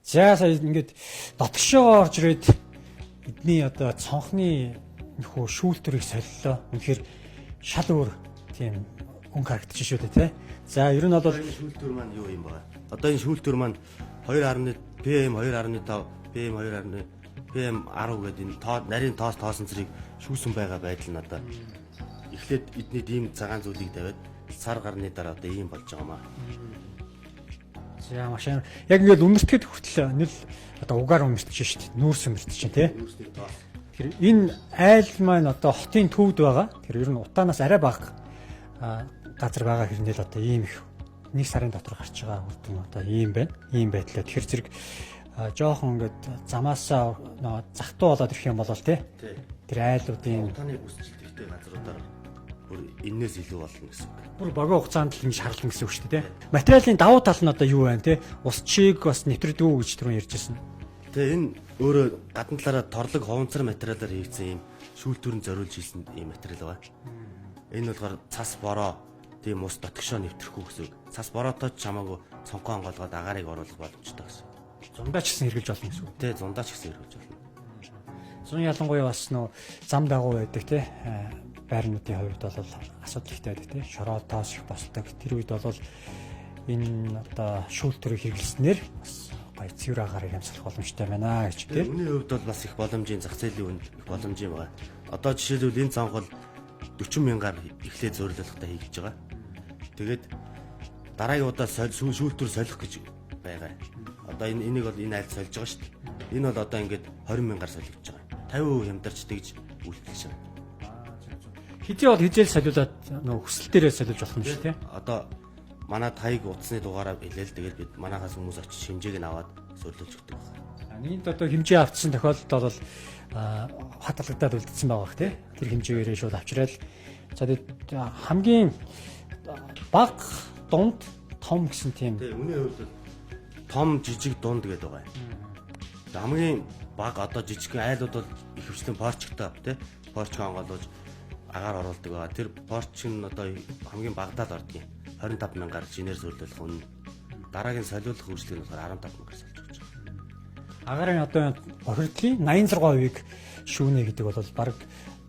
За сая ингээд дотгошоо орж ирээд эдний одоо цонхны нөхөө шүүлтүрийг солилоо. Үнэхээр шал өөр тийм өнгө харагдчих шүү дээ, тий. За ер нь бол Энэ шүүлтүр маань юу юм бэ? Одоо энэ шүүлтүр маань 2.1 PM 2.5 PM 2.1 PM 10 гэдэг энэ тоо нарийн тоос тоосон зэрэг шүүсэн байгаа байдал нь одоо эхлээд эдний ийм цагаан зүйлийг тавиад сар гарны дараа одоо ийм болж байгаа маа. За маш амар. Яг ингээд үнэртэхэд хүртэл нэл одоо угаар үнэртэж шүү дээ. Нүүрс үнэртэж чинь тий. Нүүрсний тоос. Тэгэхээр энэ айл маань одоо хотын төвд байгаа. Тэр ер нь утаанаас арай бага газар байгаа хэрнээ л одоо ийм их нэг сарын дотор гарч байгаа үр дүн одоо ийм байна. Ийм байдлаа. Тэгэхээр зэрэг жоохон ингээд замаасаа нөө захтуу болоод ирэх юм бол тий. Тий. Тэр айлуудын Утааны бүсчлэлттэй газруудаар бүр энээс илүү болно гэсэн үг. бүр богино хугацаанд л ингэж харлана гэсэн үг шүү дээ тий. Материалын давуу тал нь одоо юу байна тий? Ус чиг бас нэвтрдэг үү гэж түрүүн ярьжсэн. Тэгээ энэ өөрөө гадна талаараа торлог хуванцар материалаар хийгдсэн ийм шүүлтүүрэнд зориулж хийсэн ийм материал байгаа. Энэ болохоор цас бороо тийм ус дотгошоо нэвтрэхгүй гэсэн үг. Цас бороотой ч хамаагүй цонхоо онгоолгоод агаарыг оруулах боломжтой гэсэн. Зундаа ч гэсэн хэрэглэж болно гэсэн үг. Тэ зундаа ч гэсэн хэрэглэж болно. Зун ялангуяа бас нөө зам дагуу байдаг тий байрнуудын хувьд бол асуудал ихтэй байдаг тий шороо тоос их босдог. Тэр үед бол энэ одоо шүүлтүрийг хэрэглэснээр бас гоё цэвэр агаарыг амсгалах боломжтой байна гэж тий. Үнийн хувьд бол бас их боломжийн зах зээлийн үн их боломжийн байгаа. Одоо жишээлбэл энэ цонх бол 40 мянгаар эхлээд зориулалтаа хийгдэж байгаа. Тэгээд дараагийн удаа шүүлтүр солих гэж байгаа. Одоо энэ энийг бол энэ айл сольж байгаа шүү дээ. Энэ бол одоо ингээд 20 мянгаар солигдож байгаа. 50% хямдарч тэгж үйлдэлж байгаа. Хизээ бол хизээл солиулаад нөө хүсэл дээрээ солиулж болох юм шүү тий. Одоо манай таяг утасны дугаараа хэлээл тэгээд бид манайхаас хүмүүс очиж хэмжээг нь аваад солиулж өгдөг байна. Нийт одоо хэмжээ авчихсан тохиолдолд бол хадгалагдаад үлдсэн байгаа бох тий. Тэр хэмжээгээрээ шууд авчирал. За тэгээд хамгийн бага, дунд, том гэсэн тийм Тэгээ үнийн хувьд бол том жижиг дунд гэдэг байгаа юм. Хамгийн бага одоо жижигхэн айлууд бол ихэвчлэн порчтой тий порчк онгоолгож агаар оруулдаг байгаа. Тэр порч нь одоо хамгийн багадаа л ордог юм. 25 мянгаар шинээр солиулах үнэ. Дараагийн солиулах үйлчлэг нь болохоор 15 мянгаар сольж өгч байгаа. Агарын одоо бохирдлын 86%-ийг шүүнэ гэдэг бол баг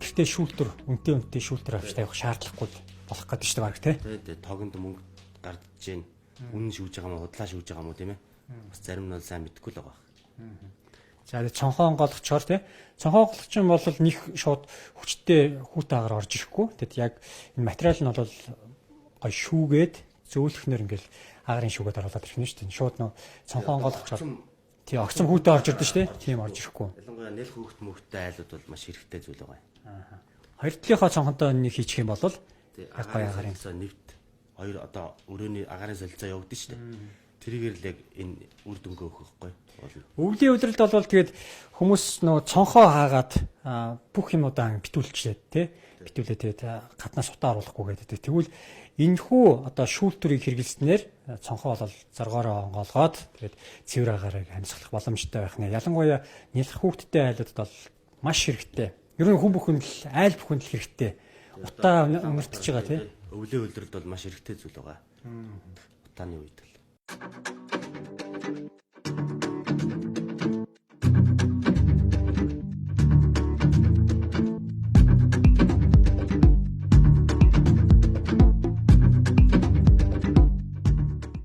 гэртээ шүүлтүр үнэтэй үнэтэй шүүлтүр авч тавих шаардлагагүй болох гэдэг шүү дээ баг тий. Тий, тогонд мөнгө гардж гин үнэн шүүж байгаа мó худлаа шүүж байгаа мó тийм ээ. Бас зарим нь бол сайн мэдэхгүй л байгаа. За тэгээд цонхоо онгойлгочоор тий. Цонхоо онгойлгоч нь бол нэг шууд хүчтэй хүүтэн агаар орж ирэхгүй. Тэгэд яг энэ материал нь бол гой шүүгээд зөөлхнөр ингээл агарын шүүгээд оруулаад ирэх нь шүү дээ. Шууд нөө цонхоо онгойлгочоор тий огцом хүүтэн орж ирдэ шүү дээ. Тийм орж ирэхгүй. Ялангуяа нэл хөөхт мөхтэй айлууд бол маш хэрэгтэй зүйл байгаа юм. Хоёр талынхаа цонхонтой нэг хийчих юм бол Тий, яг гоё агарын солилцоо нэвт хоёр одоо өрөөний агарын солилцоо явагдана шүү дээ. Тэрийгэр л яг энэ үр дүнгээ өгөх байхгүй болно. Өвлийн улиралд бол тэгээд хүмүүс нөгөө цонхоо хаагаад бүх юмудаа битүүлчихээ тий. Битүүлээ тэгээд гаднаас утаа оруулахгүй гэдэг. Тэгвэл энэхүү одоо шүүлтүрийг хэрэглэснээр цонхоо бол зоргоороо онгоолгоод тэгээд цэвэр агаарыг амьсгалах боломжтой байх нэ. Ялангуяа нялх хүүхдтэй айлуудад бол маш хэрэгтэй. Ер нь хүн бүхэнд л айл бүхэнд л хэрэгтэй. Утаа өнөртөж байгаа тий. Өвлийн улиралд бол маш хэрэгтэй зүйл байгаа. Утааны үед бол.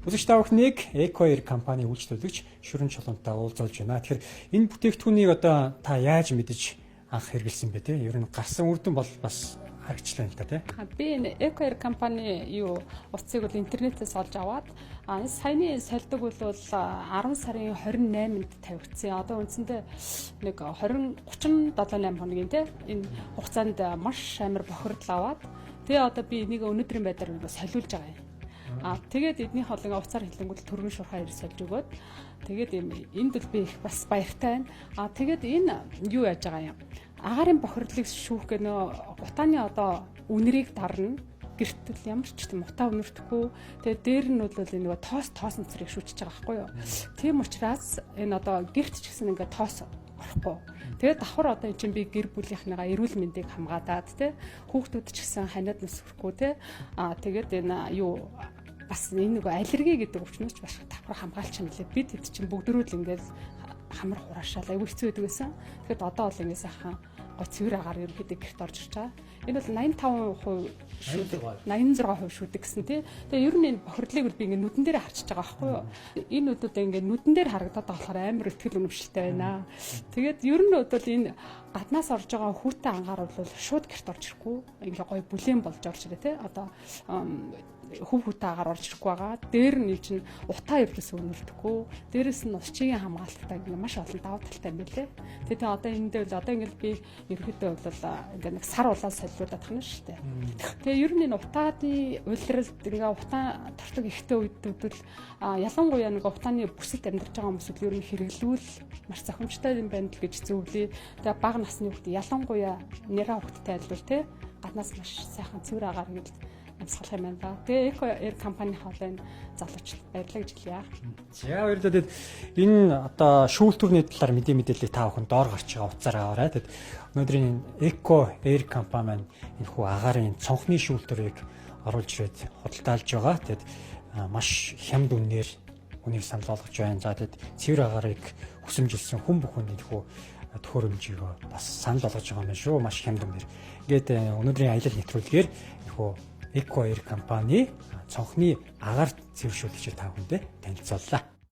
Үзэгч та бүхнийг Eco Air компани үйлчлүүлэгч Шүрэн Чулуунтай уулзуулж байна. Тэгэхээр энэ бүтээгдэхүүнийг одоо та яаж мэдэж анх хэрэглэсэн бэ те? Ер нь гарсан үр дүн бол бас харагчлаа л да те. Би энэ Eco Air компани юу утсыг бол интернетээс олж аваад энэ саяны сольдог бол 10 сарын 28-нд тавигдсан. Одоо үндсэндээ нэг 20 37 8 хоногийн те энэ хугацаанд маш амар бохирдол аваад тэгээ одоо би энийг өнөөдрийн байдлаар солиулж байгаа юм. Тэгээд эднийх бол ингээ уцаар хэлэнгүүт төргөн шуурхаа ирж сольж өгөөд тэгээд юм энд бол би их бас баяртай байна. Тэгээд энэ юу яаж байгаа юм? Агаарын бохирдлыг шүүх гэх нөө гутааны одоо үнэрийг дарна. Гэртэл ямар ч тийм утаа үнэртэхгүй. Тэгээд дээр нь бол энэ нөгөө тоос тоосон цэрэг шүүчиж байгаа байхгүй юу? Тийм учраас энэ одоо гэрт ч гэсэн ингээ тоос орохгүй. Тэгээд давхар одоо эн чинь би гэр бүлийнхнийгаа эрүүл мэндийг хамгаалаад те хүүхдүүд ч гэсэн ханиад нүсрэхгүй те тэгээд энэ юу Бас энэ нөгөө аллерги гэдэг өвчнөөс ч бас давхар хамгаалч юм лээ. Бид хэд чинь бүгдрүүл ингээд хамар хураашаал айгүй хэцүү байдаг байсан. Тэгэхэд одоо бол ингээд сайхан гой цэвэр агаар ерөнхийдөө гэрт орж ирж байгаа. Энэ бол 85% шүдэг, 86% шүдэг гэсэн тий. Тэгээ ер нь энэ бохирдлыг бол би ингээд нүдэн дээр харчиж байгаа байхгүй юу. Энэ нүдүүд ингээд нүдэн дээр харагдаад байгаа болохоор амар итгэл үнэмшилтэй байна. Тэгээд ер нь бол энэ гаднаас орж байгаа хүүтэн ангаар бол шууд гэрт орж ирэхгүй. Ингээд гой бүлээн болж орж ирээ тий. Одоо хөв хүүтэн агаар орж ирэхгүй байгаа. Дээр нь чинь утаа ердөөс өнөрдөхгүй. Дээрэс нь ус чигийн хамгаалттай ингээ маш олон давуу талтай юм билээ. Тэгээ одоо энэ дээр бол одоо ингээл би ерөөдөө бол ингээ нэг сар улаан солиулаад тахна шүү дээ. Тэгээ ер нь энэ утааны улиралд ингээ утаа тортог ихтэй үед бол ялангуяа нэг утааны бүсэд амьдарч байгаа хүмүүс ер нь хэрэглүүл маш зохимжтой юм байна л гэж зөвлөе. Тэгээ бага насны хүүхд, ялангуяа нэраа хүүхдтэй айлвал те, гаднаас маш сайхан цэвэр агаар гэж амьсгалах юм байна да. Тэгээ Eco Air компани хоолойн залуучууд баярлалаа гэж хэлье. За, баярлалаа. Тэгээд энэ одоо шүүлтүүрний талаар мэдээллийг та бүхэн доор гарч байгаа утсаар аваарай. Тэгээд өнөөдрийн Eco Air компани маань энэ хүү агаарын цонхны шүүлтүүрийг оруулж ирээд худалдаалж байгаа. Тэгээд маш хямд үнээр үнийг санал болгож байна. За, тэгээд цэвэр агаарыг хүсэмжилсэн хүн бүхэнд энэ хүү төхөөрөмжийг бас санал болгож байгаа юм байна шүү. Маш хямд үнээр. Ингээд өнөөдрийн аялал нэвтрүүлгээр энэ хүү Eco Air компани цонхны агаар цэвэршүүлэгчийг та бүхэндээ танилцууллаа.